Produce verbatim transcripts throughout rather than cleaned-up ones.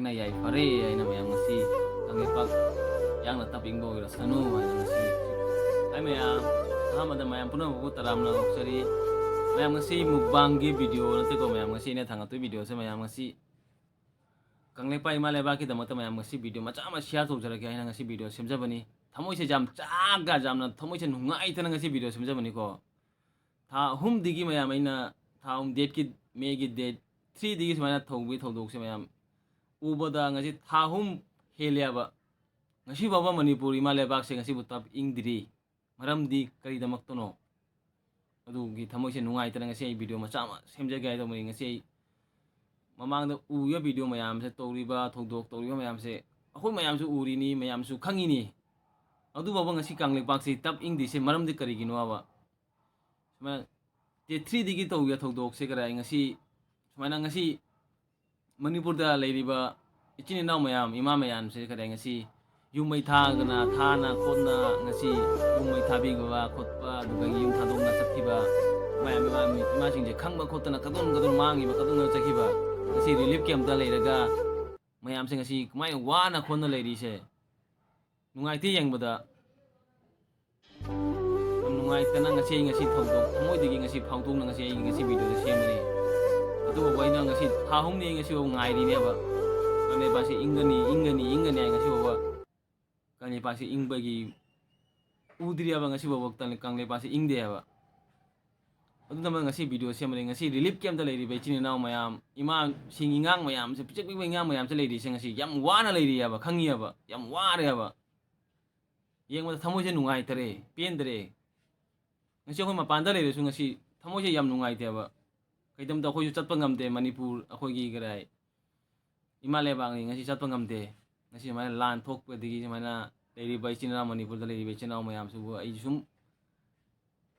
ꯅ ꯌꯥꯏꯐꯔꯦ ꯍꯥꯏꯅ ꯃꯌꯥꯝ ꯉꯁꯤ ꯀꯪꯂꯩꯄꯥꯛ ꯌꯥꯡꯅ ꯇꯞ ꯏꯪꯕ ꯑꯣꯏꯔꯁꯅꯨ ꯍꯥꯏꯅ ꯉꯁꯤ꯫ ꯑꯩ ꯃꯌꯥꯝ ꯑꯍꯥꯟꯕꯗ ꯃꯌꯥꯝ ꯄꯨꯝꯅꯃꯛꯄꯨ ꯇꯔꯥꯝꯅ ꯑꯣꯛꯆꯔꯤ꯫ ꯃꯌꯥꯝ ꯉꯁꯤ ꯃꯨꯛꯕꯥꯡꯒꯤ ꯚꯤꯗꯤꯑꯣ ꯅꯠꯇꯦꯀꯣ, ꯃꯌꯥꯝ ꯉꯁꯤ ꯑꯩꯅ ꯊꯥꯡꯒꯠꯇꯣꯏ ꯚꯤꯗꯤꯑꯣꯁꯦ ꯃꯌꯥꯝ ꯉꯁꯤ ꯀꯪꯂꯩꯄꯥꯛ ꯏꯃꯥ ꯂꯩꯕꯥꯛꯀꯤꯗꯃꯛꯇ ꯃꯌꯥꯝ ꯉꯁꯤ ꯚꯤꯗꯤꯑꯣ ꯃꯆꯥ ꯑꯃ ꯁꯤꯌꯥꯔ ꯇꯧꯖꯔꯛꯀꯦ ꯍꯥꯏꯅ ꯉꯁꯤ ꯚꯤꯗꯤꯑꯣ ꯁꯦꯝꯖꯕꯅꯤ꯫ ꯊꯃꯣꯏꯁꯦ ꯌꯥꯝ ꯆꯥꯛꯒ ꯌꯥꯝꯅ ꯊꯃꯣꯏꯁꯦ ꯅꯨꯡꯉꯥꯏꯇꯅ ꯉꯁꯤ ꯚꯤꯗꯤꯑꯣ ꯁꯦꯝꯖꯕꯅꯤꯀꯣ꯫ ꯊꯥ ꯑꯍꯨꯝꯗꯒꯤ ꯃꯌꯥꯝ ꯑꯩꯅ ꯊꯥ ꯑꯍꯨꯝ ꯗꯦꯠꯀꯤ ꯃꯦꯒꯤ ꯗꯦꯠ ꯊ꯭ꯔꯤꯗꯒꯤ ꯁꯨꯃꯥꯏꯅ ꯊꯧꯕꯒꯤ ꯊꯧꯗꯣꯛꯁꯦ ꯃꯌꯥꯝ ꯎꯕꯗ ꯉꯁꯤ ꯊꯥ ꯑꯍꯨꯝ ꯍꯦꯜꯂꯦꯕ꯫ ꯉꯁꯤ ꯐꯥꯎꯕ ꯃꯅꯤꯄꯨꯔ ꯏꯃꯥ ꯂꯩꯕꯥꯛꯁꯦ ꯉꯁꯤꯕꯨ ꯇꯞ ꯏꯪꯗ꯭ꯔꯤ꯫ ꯃꯔꯝꯗꯤ ꯀꯔꯤꯗꯃꯛꯇꯅꯣ? ꯑꯗꯨꯒꯤ ꯊꯃꯣꯏꯁꯦ ꯅꯨꯡꯉꯥꯏꯇꯅ ꯉꯁꯤ ꯑꯩ ꯚꯤꯗꯤꯑꯣ ꯃꯆꯥ ꯑꯃ ꯁꯦꯝꯖꯒꯦ ꯍꯥꯏꯗꯧꯕꯅꯤ꯫ ꯉꯁꯤ ꯑꯩ ꯃꯃꯥꯡꯗ ꯎꯔꯤꯕ ꯚꯤꯗꯤꯑꯣ ꯃꯌꯥꯝꯁꯦ, ꯇꯧꯔꯤꯕ ꯊꯧꯗꯣꯛ ꯇꯧꯔꯤꯕ ꯃꯌꯥꯝꯁꯦ ꯑꯩꯈꯣꯏ ꯃꯌꯥꯝꯁꯨ ꯎꯔꯤꯅꯤ, ꯃꯌꯥꯝꯁꯨ ꯈꯪꯉꯤꯅꯤ꯫ ꯑꯗꯨꯐꯥꯎꯕ ꯉꯁꯤ ꯀꯪꯂꯩꯄꯥꯛꯁꯤ ꯇꯞ ꯏꯪꯗ꯭ꯔꯤꯁꯦ ꯃꯔꯝꯗꯤ ꯀꯔꯤꯒꯤꯅꯣ ꯍꯥꯏꯕ? ꯁꯨꯃꯥꯏꯅ ꯗꯦꯠ ꯊ꯭ꯔꯤꯗꯒꯤ ꯇꯧꯈꯤꯕ ꯊꯧꯗꯣꯛꯁꯦ ꯀꯗꯥꯏ ꯉꯁꯤ ꯁꯨꯃꯥꯏꯅ ꯉꯁꯤ ꯃꯅꯤꯄꯨꯔꯗ ꯂꯩꯔꯤꯕ ꯏꯆꯤꯟ ꯏꯅꯥꯎ ꯃꯌꯥꯝ, ꯏꯃꯥ ꯃꯌꯥꯝꯁꯦ ꯀꯗꯥꯏ ꯉꯁꯤ ꯌꯨꯝ ꯃꯩ ꯊꯥꯗꯅ, ꯊꯥꯅ ꯈꯣꯠꯅ ꯉꯁꯤ ꯌꯨꯝ ꯃꯩ ꯊꯥꯕꯤꯕ ꯈꯣꯠꯄ, ꯑꯗꯨꯒ ꯌꯨꯝ ꯊꯥꯗꯣꯛꯅ ꯆꯠꯈꯤꯕ ꯃꯌꯥꯝ, ꯏꯃꯥ, ꯏꯃꯥꯁꯤꯡꯁꯦ ꯈꯪꯕ ꯈꯣꯠꯇꯅ ꯀꯗꯣꯟ ꯀꯗꯣꯟ ꯃꯥꯡꯈꯤꯕ, ꯀꯗꯣꯟ ꯀꯗꯣꯟ ꯆꯠꯈꯤꯕ, ꯉꯁꯤ ꯔꯤꯂꯤꯐ ꯀꯦꯝꯞꯇ ꯂꯩꯔꯒ ꯃꯌꯥꯝꯁꯦ ꯉꯁꯤ ꯀꯃꯥꯏꯅ ꯋꯥꯅ ꯈꯣꯠꯅ ꯂꯩꯔꯤꯁꯦ ꯅꯨꯡꯉꯥꯏꯇꯦ ꯌꯦꯡꯕꯗ꯫ ꯌꯥꯝ ꯅꯨꯡꯉꯥꯏꯇꯅ ꯉꯁꯤ ꯑꯩ ꯉꯁꯤ ꯊꯧꯗꯣꯛ ꯊꯃꯣꯏꯗꯒꯤ ꯉꯁꯤ ꯐꯥꯎꯗꯣꯛꯅ ꯉꯁꯤ ꯑꯩ ꯉꯁꯤ ꯚꯤꯗꯤꯑꯣꯁꯦ ꯁꯦꯝꯕꯅꯤ꯫ ꯑꯗꯨꯕꯨ ꯑꯩꯅ ꯉꯁꯤ ꯊꯥ ꯑꯍꯨꯝꯅꯤ ꯑꯩ ꯉꯁꯤꯐꯥꯎ ꯉꯥꯏꯔꯤꯅꯦꯕ꯫ ꯀꯪꯂꯩꯄꯥꯛꯁꯤ ꯏꯪꯒꯅꯤ, ꯏꯪꯒꯅꯤ, ꯏꯪꯒꯅꯤ ꯍꯥꯏ ꯉꯁꯤ ꯐꯥꯎꯕ ꯀꯪꯂꯩꯄꯥꯛꯁꯤ ꯏꯪꯕꯒꯤ ꯎꯗ꯭ꯔꯤꯑꯕ, ꯉꯁꯤ ꯐꯥꯎꯕ ꯀꯪꯂꯩ-, ꯀꯪꯂꯩꯄꯥꯛꯁꯤ ꯏꯪꯗꯦ ꯍꯥꯏꯕ꯫ ꯑꯗꯨꯅ ꯉꯁꯤ ꯚꯤꯗꯤꯑꯣ ꯁꯦꯝꯕꯅꯤ꯫ ꯉꯁꯤ ꯔꯤꯂꯤꯐ ꯀꯦꯝꯞꯇ ꯂꯩꯔꯤꯕ ꯏꯆꯤꯟ ꯏꯅꯥꯎ ꯃꯌꯥꯝ, ꯏꯃꯥꯁꯤꯡ, ꯏꯉꯥꯡ ꯃꯌꯥꯝꯁꯦ, ꯄꯤꯛꯆ ꯄꯤꯛꯄ ꯏꯉꯥꯡ ꯃꯌꯥꯝꯁꯦ ꯂꯩꯔꯤꯁꯦ ꯉꯁꯤ ꯌꯥꯝ ꯋꯥꯅ ꯂꯩꯔꯤꯑꯕ, ꯈꯪꯉꯤꯑꯕ, ꯌꯥꯝ ꯋꯥꯔꯦꯕ꯫ ꯌꯦꯡꯕꯗ ꯊꯃꯣꯏꯁꯦ ꯅꯨꯡꯉꯥꯏꯇꯔꯦ, ꯄꯦꯟꯗꯔꯦ꯫ ꯉꯁꯤ ꯑꯩꯈꯣꯏ ꯃꯄꯥꯟꯗ ꯂꯩꯔꯁꯨ ꯉꯁꯤ ꯊꯃꯣꯏꯁꯦ ꯌꯥꯝ ꯅꯨꯡꯉꯥꯏꯇꯦꯕ꯫ ꯀꯩꯗꯝꯇ ꯑꯩꯈꯣꯏꯁꯨ ꯆꯠꯄ ꯉꯝꯗꯦ, ꯃꯅꯤꯄꯨꯔ ꯑꯩꯈꯣꯏꯒꯤ ꯀꯗꯥꯏ ꯏꯃꯥ ꯂꯩꯕꯥꯛꯅꯤ, ꯉꯁꯤ ꯆꯠꯄ ꯉꯝꯗꯦ꯫ ꯉꯁꯤ ꯁꯨꯃꯥꯏꯅ ꯂꯥꯟ ꯊꯣꯛꯄꯗꯒꯤ ꯁꯨꯃꯥꯏꯅ ꯂꯩꯔꯤꯕ ꯏꯆꯤꯟ ꯏꯅꯥꯎ, ꯃꯅꯤꯄꯨꯔꯗ ꯂꯩꯔꯤꯕ ꯏꯆꯤꯟ ꯏꯅꯥꯎ ꯃꯌꯥꯝꯁꯤꯕꯨ ꯑꯩ ꯁꯨꯝ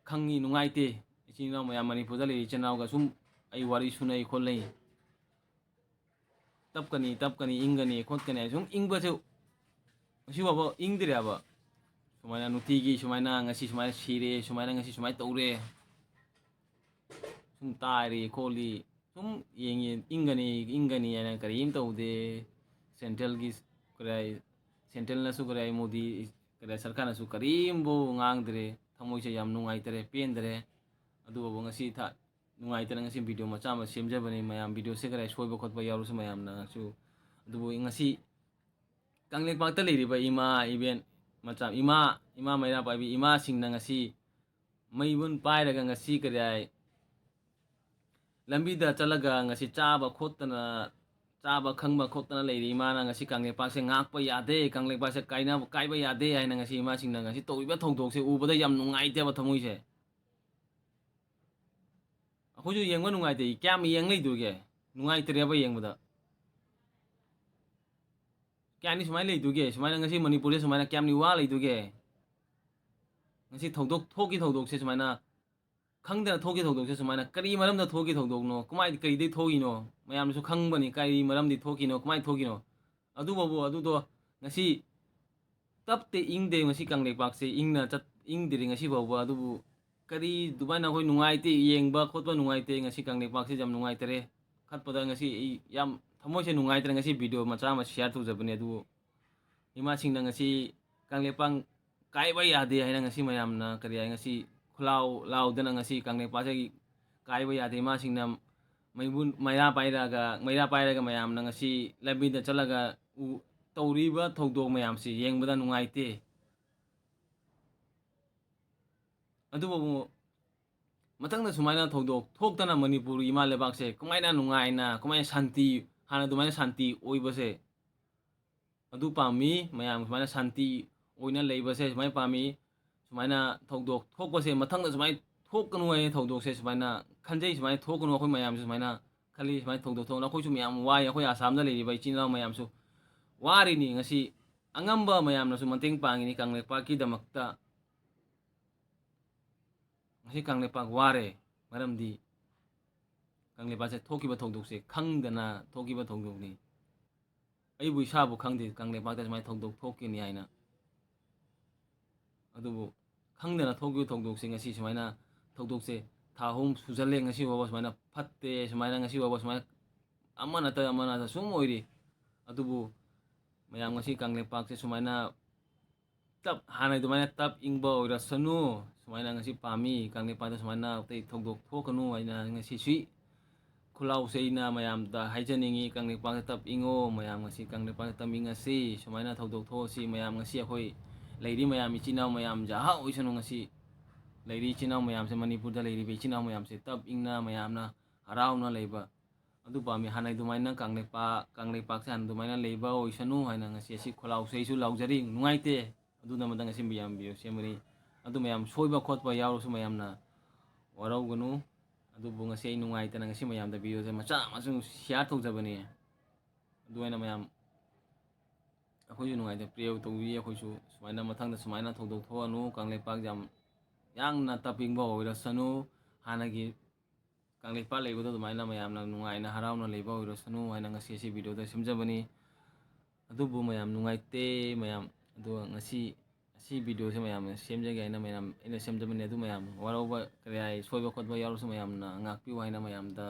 ꯈꯪꯉꯤ, ꯅꯨꯡꯉꯥꯏꯇꯦ꯫ ꯏꯆꯤꯟ ꯏꯅꯥꯎ ꯃꯌꯥꯝ, ꯃꯅꯤꯄꯨꯔꯗ ꯂꯩꯔꯤ ꯏꯆꯤꯟ ꯏꯅꯥꯎꯒ ꯁꯨꯝ ꯑꯩ ꯋꯥꯔꯤ ꯁꯨꯅꯩ ꯈꯣꯠꯅꯩ꯫ ꯇꯞꯀꯅꯤ, ꯇꯞꯀꯅꯤ, ꯏꯪꯒꯅꯤ, ꯈꯣꯠꯀꯅꯤ ꯍꯥꯏ ꯁꯨꯝ ꯏꯪꯕꯁꯦ ꯉꯁꯤ ꯐꯥꯎꯕ ꯏꯪꯗ꯭ꯔꯤꯑꯕ꯫ ꯁꯨꯃꯥꯏꯅ ꯅꯨꯡꯇꯤꯒꯤ ꯁꯨꯃꯥꯏꯅ ꯉꯁꯤ ꯁꯨꯃꯥꯏꯅ ꯁꯤꯔꯦ, ꯁꯨꯃꯥꯏꯅ ꯉꯁꯤ ꯁꯨꯃꯥꯏꯅ ꯇꯧꯔꯦ, ꯁꯨꯝ ꯇꯥꯔꯤ ꯈꯣꯠꯂꯤ, ꯁꯨꯝ ꯌꯦꯡꯉꯤ, ꯏꯪꯒꯅꯤ, ꯏꯪꯒꯅꯤ ꯍꯥꯏꯅ ꯀꯔꯤꯝ ꯇꯧꯗꯦ꯫ ꯁꯦꯟꯇ꯭ꯔꯦꯜꯒꯤ ꯀꯔꯤ ꯍꯥꯏ, ꯁꯦꯟꯇ꯭ꯔꯦꯜꯅꯁꯨ ꯀꯔꯤ ꯍꯥꯏ, ꯃꯣꯗꯤ ꯀꯔꯤ ꯍꯥꯏ, ꯁꯔꯀꯥꯔꯅꯁꯨ ꯀꯔꯤꯝꯐꯥꯎ ꯉꯥꯡꯗ꯭ꯔꯦ꯫ ꯊꯃꯣꯏꯁꯦ ꯌꯥꯝ ꯅꯨꯡꯉꯥꯏꯇꯔꯦ, ꯄꯦꯟꯗꯔꯦ꯫ ꯑꯗꯨꯕꯨ ꯉꯁꯤ ꯊ-, ꯅꯨꯡꯉꯥꯏꯇꯅ ꯉꯁꯤ ꯚꯤꯗꯤꯑꯣ ꯃꯆꯥ ꯑꯃ ꯁꯦꯝꯖꯕꯅꯤ꯫ ꯃꯌꯥꯝ ꯚꯤꯗꯤꯑꯣꯁꯦ ꯀꯔꯤ ꯍꯥꯏ, ꯁꯣꯏꯕ ꯈꯣꯠꯄ ꯌꯥꯎꯔꯁꯨ ꯃꯌꯥꯝꯅꯁꯨ꯫ ꯑꯗꯨꯕꯨ ꯉꯁꯤ ꯀꯪꯂꯩꯄꯥꯛꯇ ꯂꯩꯔꯤꯕ ꯏꯃꯥ ꯏꯕꯦꯟ ꯃꯆꯥ, ꯏꯃꯥ, ꯏꯃꯥ ꯃꯩꯔꯥ ꯄꯥꯏꯕꯤ ꯏꯃꯥꯁꯤꯡꯅ ꯉꯁꯤ ꯃꯩꯕꯨꯟ ꯄꯥꯏꯔꯒ ꯉꯁꯤ ꯀꯔꯤ ꯍꯥꯏ, ꯂꯝꯕꯤꯗ ꯆꯠꯂꯒ ꯉꯁꯤ ꯆꯥꯕ ꯈꯣꯠꯇꯅ, ꯆꯥꯕ ꯈꯪꯕ ꯈꯣꯠꯇꯅ ꯂꯩꯔꯤ ꯏꯃꯥꯅ ꯉꯁꯤ ꯀꯪꯂꯩꯄꯥꯛꯁꯦ ꯉꯥꯛꯄ ꯌꯥꯗꯦ, ꯀꯪꯂꯩꯄꯥꯛꯁꯦ ꯀꯥꯏꯅꯕ, ꯀꯥꯏꯕ ꯌꯥꯗꯦ ꯍꯥꯏꯅ ꯉꯁꯤ ꯏꯃꯥꯁꯤꯡꯅ ꯉꯁꯤ ꯇꯧꯔꯤꯕ ꯊꯧꯗꯣꯛꯁꯦ ꯎꯕꯗ ꯌꯥꯝ ꯅꯨꯡꯉꯥꯏꯇꯦꯕ ꯊꯃꯣꯏꯁꯦ꯫ ꯑꯩꯈꯣꯏꯁꯨ ꯌꯦꯡꯕ ꯅꯨꯡꯉꯥꯏꯇꯦ꯫ ꯀꯌꯥꯝ ꯌꯦꯡ ꯂꯩꯗꯣꯏꯒꯦ? ꯅꯨꯡꯉꯥꯏꯇ꯭ꯔꯦꯕ ꯌꯦꯡꯕꯗ꯫ ꯀꯌꯥꯝꯅꯤ ꯁꯨꯃꯥꯏꯅ ꯂꯩꯗꯣꯏꯒꯦ? ꯁꯨꯃꯥꯏꯅ ꯉꯁꯤ ꯃꯅꯤꯄꯨꯔꯁꯦ ꯁꯨꯃꯥꯏꯅ ꯀꯌꯥꯝꯅꯤ ꯋꯥ ꯂꯩꯗꯣꯏꯒꯦ? ꯉꯁꯤ ꯊꯧꯗꯣꯛ ꯊꯣꯛꯈꯤ ꯊꯧꯗꯣꯛꯁꯦ ꯁꯨꯃꯥꯏꯅ ꯈꯪꯗꯅ ꯊꯣꯛꯈꯤ ꯊꯧꯗꯣꯛꯁꯦ ꯁꯨꯃꯥꯏꯅ ꯀꯔꯤ ꯃꯔꯝꯗ ꯊꯣꯛꯈꯤ ꯊꯧꯗꯣꯛꯅꯣ? ꯀꯃꯥꯏ, ꯀꯔꯤꯗꯩ ꯊꯣꯛꯏꯅꯣ? ꯃꯌꯥꯝꯅꯁꯨ ꯈꯪꯕꯅꯤ ꯀꯔꯤ ꯃꯔꯝꯗꯤ ꯊꯣꯛꯈꯤꯅꯣ, ꯀꯃꯥꯏꯅ ꯊꯣꯛꯈꯤꯅꯣ? ꯑꯗꯨꯐꯥꯎꯕ ꯑꯗꯨꯗꯣ ꯉꯁꯤ ꯇꯞꯇꯦ, ꯏꯪꯗꯦ ꯉꯁꯤ ꯀꯪꯂꯩꯄꯥꯛꯁꯦ ꯏꯪꯅ ꯆꯠ-, ꯏꯪꯗ꯭ꯔꯤ ꯉꯁꯤ ꯐꯥꯎꯕ꯫ ꯑꯗꯨꯕꯨ ꯀꯔꯤ ꯑꯗꯨꯃꯥꯏꯅ ꯑꯩꯈꯣꯏ ꯅꯨꯡꯉꯥꯏꯇꯦ, ꯌꯦꯡꯕ ꯈꯣꯠꯄ ꯅꯨꯡꯉꯥꯏꯇꯦ꯫ ꯉꯁꯤ ꯀꯪꯂꯩꯄꯥꯛꯁꯦ ꯌꯥꯝ ꯅꯨꯡꯉꯥꯏꯇꯔꯦ꯫ ꯈꯠꯄꯗ ꯉꯁꯤ ꯑꯩ ꯌꯥꯝ ꯊꯃꯣꯏꯁꯦ ꯅꯨꯡꯉꯥꯏꯇ꯭ꯔꯦ꯫ ꯉꯁꯤ ꯚꯤꯗꯤꯑꯣ ꯃꯆꯥ ꯑꯃ ꯁꯤꯌꯥꯔ ꯇꯧꯖꯕꯅꯦ꯫ ꯑꯗꯨꯕꯨ ꯏꯃꯥꯁꯤꯡꯅ ꯉꯁꯤ ꯀꯪꯂꯩꯄꯥꯛ ꯀꯥꯏꯕ ꯌꯥꯗꯦ ꯍꯥꯏꯅ ꯉꯁꯤ ꯃꯌꯥꯝꯅ ꯀꯔꯤ ꯍꯥꯏ, ꯉꯁꯤ ꯈꯨꯂꯥꯎ ꯂꯥꯎꯗꯅ ꯉꯁꯤ ꯀꯪꯂꯩꯄꯥꯛꯁꯦ ꯀꯥꯏꯕ ꯌꯥꯗꯦ꯫ ꯏꯃꯥꯁꯤꯡꯅ ꯃꯩꯕꯨꯟ, ꯃꯩꯔꯥ ꯄꯥꯏꯔꯒ, ꯃꯩꯔꯥ ꯄꯥꯏꯔꯒ ꯃꯌꯥꯝꯅ ꯉꯁꯤ ꯂꯝꯕꯤꯗ ꯆꯠꯂꯒ ꯎ-, ꯇꯧꯔꯤꯕ ꯊꯧꯗꯣꯛ ꯃꯌꯥꯝꯁꯤ ꯌꯦꯡꯕꯗ ꯅꯨꯡꯉꯥꯏꯇꯦ꯫ ꯑꯗꯨꯕꯨ ꯃꯊꯪꯗ ꯁꯨꯃꯥꯏꯅ ꯊꯧꯗꯣꯛ ꯊꯣꯛꯇꯅ ꯃꯅꯤꯄꯨꯔꯒꯤ ꯏꯃꯥ ꯂꯩꯕꯥꯛꯁꯦ ꯀꯃꯥꯏꯅ ꯅꯨꯡꯉꯥꯏꯅ, ꯀꯃꯥꯏꯅ ꯁꯥꯟꯇꯤ, ꯍꯥꯟꯅ ꯑꯗꯨꯃꯥꯏꯅ ꯁꯥꯟꯇꯤ ꯑꯣꯏꯕꯁꯦ ꯑꯗꯨ ꯄꯥꯝꯃꯤ꯫ ꯃꯌꯥꯝ ꯁꯨꯃꯥꯏꯅ ꯁꯥꯟꯇꯤ ꯑꯣꯏꯅ ꯂꯩꯕꯁꯦ ꯁꯨꯃꯥꯏꯅ ꯄꯥꯝꯃꯤ꯫ ꯁꯨꯃꯥꯏꯅ ꯊꯧꯗꯣꯛ ꯊꯣꯛꯄꯁꯦ ꯃꯊꯪꯗ ꯁꯨꯃꯥꯏꯅ ꯊꯣꯛꯀꯅꯨ ꯍꯥꯏꯅ ꯊꯧꯗꯣꯛꯁꯦ ꯁꯨꯃꯥꯏꯅ ꯈꯟꯖꯩ꯫ ꯁꯨꯃꯥꯏꯅ ꯊꯣꯛꯀꯅꯨ, ꯑꯩꯈꯣꯏ ꯃꯌꯥꯝꯁꯨ ꯁꯨꯃꯥꯏꯅ ꯈꯜꯂꯤ꯫ ꯁꯨꯃꯥꯏꯅ ꯊꯧꯗꯣꯛ ꯊꯣꯛꯅ ꯑꯩꯈꯣꯏꯁꯨ ꯃꯌꯥꯝ ꯋꯥꯏ, ꯑꯩꯈꯣꯏ ꯑꯁꯥꯝꯗ ꯂꯩꯔꯤꯕ ꯏꯆꯤꯟ ꯏꯅꯥꯎ ꯃꯌꯥꯝꯁꯨ ꯋꯥꯔꯤꯅꯤ꯫ ꯉꯁꯤ ꯑꯉꯝꯕ ꯃꯌꯥꯝꯅꯁꯨ ꯃꯇꯦꯡ ꯄꯥꯡꯉꯤꯅꯤ ꯀꯪꯂꯩꯄꯥꯛꯀꯤꯗꯃꯛꯇ꯫ ꯉꯁꯤ ꯀꯪꯂꯩꯄꯥꯛ ꯋꯥꯔꯦ, ꯃꯔꯝꯗꯤ ꯀꯪꯂꯩꯄꯥꯛꯁꯦ ꯊꯣꯛꯈꯤꯕ ꯊꯧꯗꯣꯛꯁꯦ ꯈꯪꯗꯅ ꯊꯣꯛꯈꯤꯕ ꯊꯧꯗꯣꯛꯅꯤ꯫ ꯑꯩꯕꯨ ꯏꯁꯥꯕꯨ ꯈꯪꯗꯦ ꯀꯪꯂꯩꯄꯥꯛꯇ ꯁꯨꯃꯥꯏꯅ ꯊꯧꯗꯣꯛ ꯊꯣꯛꯀꯅꯤ ꯍꯥꯏꯅ꯫ ꯑꯗꯨꯕꯨ ꯈꯪꯗꯅ ꯊꯣꯛꯈꯤꯕ ꯊꯧꯗꯣꯛꯁꯦ ꯉꯁꯤ ꯁꯨꯃꯥꯏꯅ ꯊꯧꯗꯣꯛꯁꯦ ꯊꯥ ꯑꯍꯨꯝ ꯁꯨꯖꯜꯂꯦ꯫ ꯉꯁꯤ ꯐꯥꯎꯕ ꯁꯨꯃꯥꯏꯅ ꯐꯠꯇꯦ, ꯁꯨꯃꯥꯏꯅ ꯉꯁꯤ ꯐꯥꯎꯕ ꯁꯨꯃꯥꯏꯅ ꯑꯃ ꯅꯠꯇ꯭ꯔꯒ ꯑꯃ ꯅꯠꯇ꯭ꯔꯒ ꯁꯨꯝ ꯑꯣꯏꯔꯤ꯫ ꯑꯗꯨꯕꯨ ꯃꯌꯥꯝ, ꯉꯁꯤ ꯀꯪꯂꯩꯄꯥꯛꯁꯦ ꯁꯨꯃꯥꯏꯅ ꯇꯞ, ꯍꯥꯟꯅ ꯑꯗꯨꯃꯥꯏꯅ ꯇꯞ ꯏꯪꯕ ꯑꯣꯏꯔꯁꯅꯨ, ꯁꯨꯃꯥꯏꯅ ꯉꯁꯤ ꯄꯥꯝꯃꯤ꯫ ꯀꯪꯂꯩꯄꯥꯛꯇ ꯁꯨꯃꯥꯏꯅ ꯑꯇꯩ ꯊꯧꯗꯣꯛ ꯊꯣꯛꯀꯅꯨ ꯍꯥꯏꯅ ꯉꯁꯤ ꯁꯤ ꯈꯨꯂꯥꯎꯁꯦ ꯑꯩꯅ ꯃꯌꯥꯝꯗ ꯍꯥꯏꯖꯅꯤꯡꯉꯤ꯫ ꯀꯪꯂꯩꯄꯥꯛꯇ ꯇꯞ ꯏꯪꯉꯣ, ꯃꯌꯥꯝ ꯉꯁꯤ ꯀꯪꯂꯩꯄꯥꯛꯇ ꯇꯞ ꯏꯪꯉꯁꯤ, ꯁꯨꯃꯥꯏꯅ ꯊꯧꯗꯣꯛ ꯊꯣꯛꯑꯁꯤ꯫ ꯃꯌꯥꯝ ꯉꯁꯤ ꯑꯩꯈꯣꯏ ꯂꯩꯔꯤ ꯃꯌꯥꯝ, ꯏꯆꯤꯟ ꯏꯅꯥꯎ ꯃꯌꯥꯝ ꯖꯍꯥ ꯑꯣꯏꯁꯅꯨ꯫ ꯉꯁꯤ ꯂꯩꯔꯤ ꯏꯆꯤꯟ ꯏꯅꯥꯎ ꯃꯌꯥꯝꯁꯦ, ꯃꯅꯤꯄꯨꯔꯗ ꯂꯩꯔꯤꯕ ꯏꯆꯤꯟ ꯏꯅꯥꯎ ꯃꯌꯥꯝꯁꯦ ꯇꯞ ꯏꯪꯅ ꯃꯌꯥꯝꯅ ꯍꯔꯥꯎꯅ ꯂꯩꯕ ꯑꯗꯨ ꯄꯥꯝꯃꯤ꯫ ꯍꯥꯟꯅ ꯑꯗꯨꯃꯥꯏꯅ ꯀꯪꯂꯩꯄꯥꯛ, ꯀꯪꯂꯩꯄꯥꯛꯁꯦ ꯍꯥꯟꯅ ꯑꯗꯨꯃꯥꯏꯅ ꯂꯩꯕ ꯑꯣꯏꯁꯅꯨ ꯍꯥꯏꯅ ꯉꯁꯤ ꯑꯁꯤ ꯈꯨꯂꯥꯎꯁꯦ ꯑꯩꯁꯨ ꯂꯥꯎꯖꯔꯤ꯫ ꯅꯨꯡꯉꯥꯏꯇꯦ꯫ ꯑꯗꯨꯅ ꯃꯊꯪ ꯑꯁꯤ ꯃꯌꯥꯝ ꯚꯤꯗꯤꯑꯣ ꯁꯦꯝꯕꯅꯤ꯫ ꯑꯗꯨ ꯃꯌꯥꯝ ꯁꯣꯏꯕ ꯈꯣꯠꯄ ꯌꯥꯎꯔꯁꯨ ꯃꯌꯥꯝꯅ ꯋꯥꯔꯧꯒꯅꯨ꯫ ꯑꯗꯨꯕꯨ ꯉꯁꯤ ꯑꯩ ꯅꯨꯡꯉꯥꯏꯇꯅ ꯉꯁꯤ ꯃꯌꯥꯝꯗ ꯚꯤꯗꯤꯑꯣꯁꯦ ꯃꯆꯥ ꯃꯁꯨ ꯁꯤꯌꯥꯔ ꯇꯧꯖꯕꯅꯤ꯫ ꯑꯗꯨ ꯑꯣꯏꯅ ꯃꯌꯥꯝ ꯑꯩꯈꯣꯏꯁꯨ ꯅꯨꯡꯉꯥꯏꯇꯦ, ꯄ꯭ꯔꯦꯌꯔ ꯇꯧꯕꯤ꯫ ꯑꯩꯈꯣꯏꯁꯨ ꯁꯨꯃꯥꯏꯅ ꯃꯊꯪꯗ ꯁꯨꯃꯥꯏꯅ ꯊꯧꯗꯣꯛ ꯊꯣꯛꯑꯅꯨ, ꯀꯪꯂꯩꯄꯥꯛ ꯌꯥꯝ ꯌꯥꯡꯅ ꯇꯞꯄꯤꯡꯕ ꯑꯣꯏꯔꯁꯅꯨ, ꯍꯥꯟꯅꯒꯤ ꯀꯪꯂꯩꯄꯥꯛ ꯂꯩꯕꯗꯣ ꯑꯗꯨꯃꯥꯏꯅ ꯃꯌꯥꯝꯅ ꯅꯨꯡꯉꯥꯏꯅ ꯍꯔꯥꯎꯅ ꯂꯩꯕ ꯑꯣꯏꯔꯁꯅꯨ ꯍꯥꯏꯅ ꯉꯁꯤ ꯑꯁꯤ ꯚꯤꯗꯤꯑꯣꯗ ꯁꯦꯝꯖꯕꯅꯤ꯫ ꯑꯗꯨꯕꯨ ꯃꯌꯥꯝ ꯅꯨꯡꯉꯥꯏꯇꯦ ꯃꯌꯥꯝ꯫ ꯑꯗꯨꯒ ꯉꯁꯤ ꯑꯁꯤ ꯚꯤꯗꯤꯑꯣꯁꯦ ꯃꯌꯥꯝꯅ ꯁꯦꯝꯖꯒꯦ ꯍꯥꯏꯅ ꯃꯌꯥꯝ ꯑꯩꯅ ꯁꯦꯝꯖꯕꯅꯤ꯫ ꯑꯗꯨ ꯃꯌꯥꯝ ꯋꯥꯔꯧꯕ ꯀꯔꯤ ꯍꯥꯏ, ꯁꯣꯏꯕ ꯈꯣꯠꯄ ꯌꯥꯎꯔꯁꯨ ꯃꯌꯥꯝꯅ ꯉꯥꯛꯄꯤꯌꯨ ꯍꯥꯏꯅ ꯃꯌꯥꯝꯗ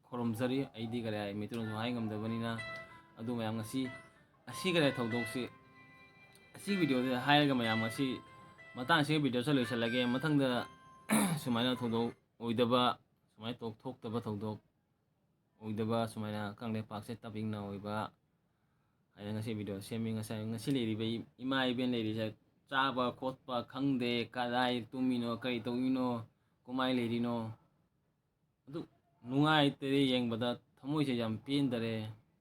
ꯈꯨꯔꯨꯝꯖꯔꯤ꯫ ꯑꯩꯗꯤ ꯀꯔꯤ ꯍꯥꯏ, ꯃꯩꯇꯩꯂꯣꯟꯁꯨ ꯍꯥꯏ ꯉꯝꯗꯕꯅꯤꯅ꯫ ꯑꯗꯨ ꯃꯌꯥꯝ ꯉꯁꯤ ꯑꯁꯤ ꯀꯔꯤ ꯍꯥꯏ ꯊꯧꯗꯣꯛꯁꯤ, ꯑꯁꯤ ꯚꯤꯗꯤꯑꯣꯁꯦ ꯍꯥꯏꯔꯒ ꯃꯌꯥꯝ ꯉꯁꯤ ꯃꯇꯥꯡꯁꯤꯒ ꯚꯤꯗꯤꯑꯣꯁꯦ ꯂꯣꯏꯁꯤꯜꯂꯒꯦ꯫ ꯃꯊꯪꯗ ꯁꯨꯃꯥꯏꯅ ꯊꯧꯗꯣꯛ ꯑꯣꯏꯗꯕ, ꯁꯨꯃꯥꯏꯅ ꯊꯣꯛ-, ꯊꯣꯛꯇꯕ ꯊꯧꯗꯣꯛ ꯑꯣꯏꯗꯕ, ꯁꯨꯃꯥꯏꯅ ꯀꯪꯂꯩꯄꯥꯛꯁꯦ ꯇꯞ ꯏꯪꯅ ꯑꯣꯏꯕ ꯍꯥꯏꯅ ꯉꯁꯤ ꯚꯤꯗꯤꯑꯣ ꯁꯦꯝꯃꯤ꯫ ꯉꯁꯥꯏ, ꯉꯁꯤ ꯂꯩꯔꯤꯕ ꯏ-, ꯏꯃꯥ ꯏꯕꯦꯟ ꯂꯩꯔꯤꯁꯦ ꯆꯥꯕ ꯈꯣꯠꯄ ꯈꯪꯗꯦ, ꯀꯗꯥꯏ ꯇꯨꯝꯃꯤꯅꯣ, ꯀꯔꯤ ꯇꯧꯔꯤꯅꯣ, ꯀꯃꯥꯏ ꯂꯩꯔꯤꯅꯣ? ꯑꯗꯨ ꯅꯨꯡꯉꯥꯏꯇꯔꯦ ꯌꯦꯡꯕꯗ, ꯊꯃꯣꯏꯁꯦ ꯌꯥꯝ ꯄꯦꯟꯗꯔꯦ꯫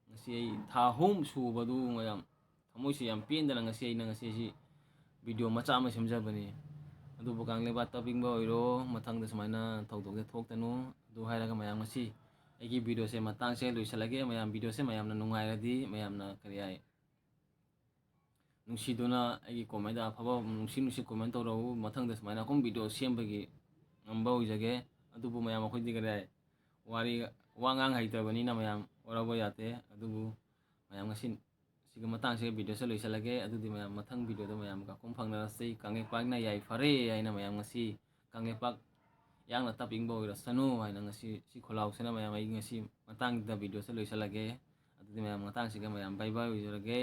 ꯉꯁꯤ ꯑꯩ ꯊꯥ ꯑꯍꯨꯝ ꯁꯨꯕꯗꯨ ꯌꯥꯝ ꯊꯃꯣꯏꯁꯦ ꯌꯥꯝ ꯄꯦꯟꯗꯅ ꯉꯁꯤ ꯑꯩꯅ ꯉꯁꯤ ꯑꯁꯤ ꯚꯤꯗꯤꯑꯣ ꯃꯆꯥ ꯑꯃ ꯁꯦꯝꯖꯕꯅꯤ꯫ ꯑꯗꯨꯕꯨ ꯀꯪꯂꯩꯄꯥꯛ ꯇꯞ ꯏꯪꯕ ꯑꯣꯏꯔꯣ, ꯃꯊꯪꯗ ꯁꯨꯃꯥꯏꯅ ꯊꯧꯗꯣꯛꯁꯦ ꯊꯣꯛꯇꯅꯨ꯫ ꯑꯗꯨ ꯍꯥꯏꯔꯒ ꯃꯌꯥꯝ ꯉꯁꯤ ꯑꯩꯒꯤ ꯚꯤꯗꯤꯑꯣꯁꯦ ꯃꯇꯥꯡꯁꯦ ꯂꯣꯏꯁꯤꯜꯂꯒꯦ꯫ ꯃꯌꯥꯝ ꯚꯤꯗꯤꯑꯣꯁꯦ ꯃꯌꯥꯝꯅ ꯅꯨꯡꯉꯥꯏꯔꯗꯤ ꯃꯌꯥꯝꯅ ꯀꯔꯤ ꯍꯥꯏ, ꯅꯨꯡꯁꯤꯗꯨꯅ ꯑꯩꯒꯤ ꯀꯣꯃꯦꯟꯗ ꯑꯐꯕ ꯅꯨꯡꯁꯤ ꯅꯨꯡꯁꯤ ꯀꯣꯃꯦꯟ ꯇꯧꯔꯛꯎ꯫ ꯃꯊꯪꯗ ꯁꯨꯃꯥꯏꯅ ꯑꯩꯈꯣꯏ ꯚꯤꯗꯤꯑꯣ ꯁꯦꯝꯕꯒꯤ ꯉꯝꯕ ꯑꯣꯏꯖꯒꯦ꯫ ꯑꯗꯨꯕꯨ ꯃꯌꯥꯝ ꯑꯩꯈꯣꯏꯗꯤ ꯀꯔꯤ ꯍꯥꯏ, ꯋꯥꯔꯤ, ꯋꯥ ꯉꯥꯡ ꯍꯩꯇꯕꯅꯤꯅ ꯃꯌꯥꯝ ꯋꯥꯔꯧꯕ ꯌꯥꯗꯦ꯫ ꯑꯗꯨꯕꯨ ꯃꯌꯥꯝ ꯉꯁꯤ ꯁꯤꯒꯤ ꯃꯇꯥꯡꯁꯤꯒ ꯚꯤꯗꯤꯑꯣꯁꯦ ꯂꯣꯏꯁꯤꯜꯂꯒꯦ꯫ ꯑꯗꯨꯗꯤ ꯃꯌꯥꯝ ꯃꯊꯪ ꯚꯤꯗꯤꯑꯣꯗ ꯃꯌꯥꯝ ꯀꯥꯈꯨꯝ ꯐꯪꯅꯔꯁꯤ꯫ ꯀꯪꯂꯩꯄꯥꯛꯅ ꯌꯥꯏꯐꯔꯦ ꯍꯥꯏꯅ ꯃꯌꯥꯝ ꯉꯁꯤ ꯀꯪꯂꯩꯄꯥꯛ ꯌꯥꯡꯅ ꯇꯞꯄ ꯏꯪꯕ ꯑꯣꯏꯔꯁꯅꯨ ꯍꯥꯏꯅ ꯉꯁꯤ ꯁꯤ ꯈꯣꯜꯂꯥꯎꯁꯤꯅ ꯃꯌꯥꯝ ꯑꯩ ꯉꯁꯤ ꯃꯇꯥꯡꯗ ꯚꯤꯗꯤꯑꯣꯁꯦ ꯂꯣꯏꯁꯤꯜꯂꯒꯦ꯫ ꯑꯗꯨꯗꯤ ꯃꯌꯥꯝ ꯃꯇꯥꯡꯁꯤꯒ ꯃꯌꯥꯝ bye bye ꯑꯣꯏꯖꯔꯒꯦ꯫